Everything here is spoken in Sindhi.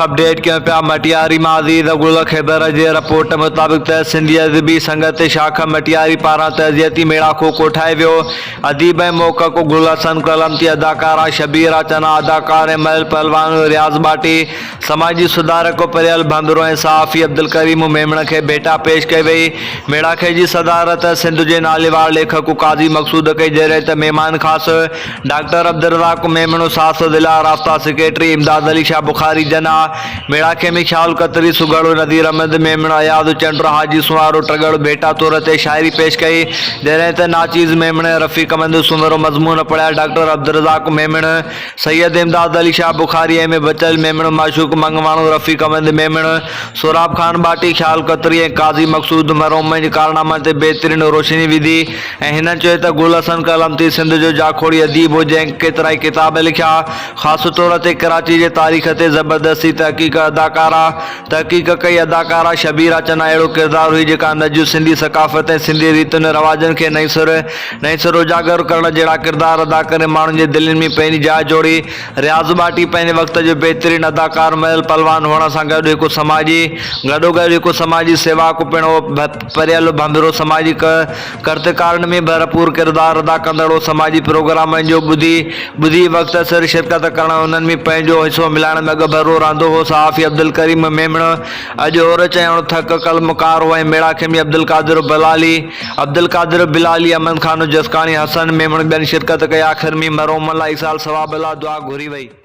اپڊيٽ ڪيون پيا مٽياري مان عزيز گل خيبر جي رپورٽ مطابق ته سنڌي ادبي سنگت شاخ مٽياري پاران تعزيتي ميڙاڪو ڪوٺايو ويو اديب ۽ محقق گل حسن قلمتي اداڪارا شبيرا چنا اداڪار ۽ مئل پهلوان رياض ٻاٽي سماجي سڌارڪ پريل ڀنڀرو ۽ صحافي عبدالڪريم ميمڻ کي ڀيٽا پيش ڪئي وئي ميڙاڪي جي صدارت سنڌ جي ناليوار ليکڪ قاضي مقصود ڪئي جڏهن ته مهمان خاص ڊاڪٽر عبدالرزاق ميمڻ، ساس ضلع رابطا سيڪريٽري امداد علي شاهه بخاري، جناح ميڙاکي ۾ خيال کتري، سگهڙ نذير احمد ميمڻ، اياز چنڊ، حاجي سنوارو ٽڳڙ ڀيٽا طور تي شاعري پيش ڪئي، جڏهن ته ناچيز ميمڻ ۽ رفيق احمد سومرو مضمون پڙهيا، doctor Abdul Razzaq Memon, Syed Imdad Ali Shah Bukhari, M A Bachal Memon, Mashooq Mangwano, Rafiq Ahmed Memon, Sohrab Khan Bhatti, خيال کتري ۽ قاضي مقصود مرحوم جي ڪارنامن تي بهترين روشني وڌي. ۽ هنن چيو ته گل حسن ڪلمتي سنڌ جو جاکوڙي اديب هو جنهن ڪيترائي ڪتاب لکيا خاص طور تي ڪراچي جي تاريخ تي زبردستي تحقيق اداڪارا تحقيق ڪئي اداڪارا شبيرا چنا اهڙو ڪردار هئي جيڪا نج سنڌي ثقافت ۽ سنڌي ريتن رواجن کي نئين سر نئين سر اجاگر ڪرڻ جهڙا ڪردار ادا ڪري ماڻهن جي دلين ۾ پنهنجي جاء جوڙي رياض ٻاٽي پنهنجي وقت جو بهترين اداڪار مئل پهلوان هئڻ سان گڏ هڪ سماجي گڏوگڏ هڪ سماجي سيواڪ پڻ هو. پريل ڀنڀرو سماجي ڪرتڪارن ۾ ڀرپور ڪردار ادا ڪندڙ هو. سماجي پروگرامن جو ٻڌي ٻڌي وقت سر شرڪت ڪرڻ ۽ انهن ۾ پنهنجو حصو ملائڻ ۾ اڳڀرو رهندو هو. صحافي عبدالڪريم ميمڻ اڄ اورچ ۽ اڻ ٿڪ قلمڪار هو ۽ ميڙاکي ۾ عبدالقادر بلالي، عبدالقادر بلالي، احمد خان جسڪاڻي، حسن ميمڻ ٻين شرڪت ڪئي. آخر ۾ مرحوم لاء ايصال ثواب لاء دعا گهري وئي.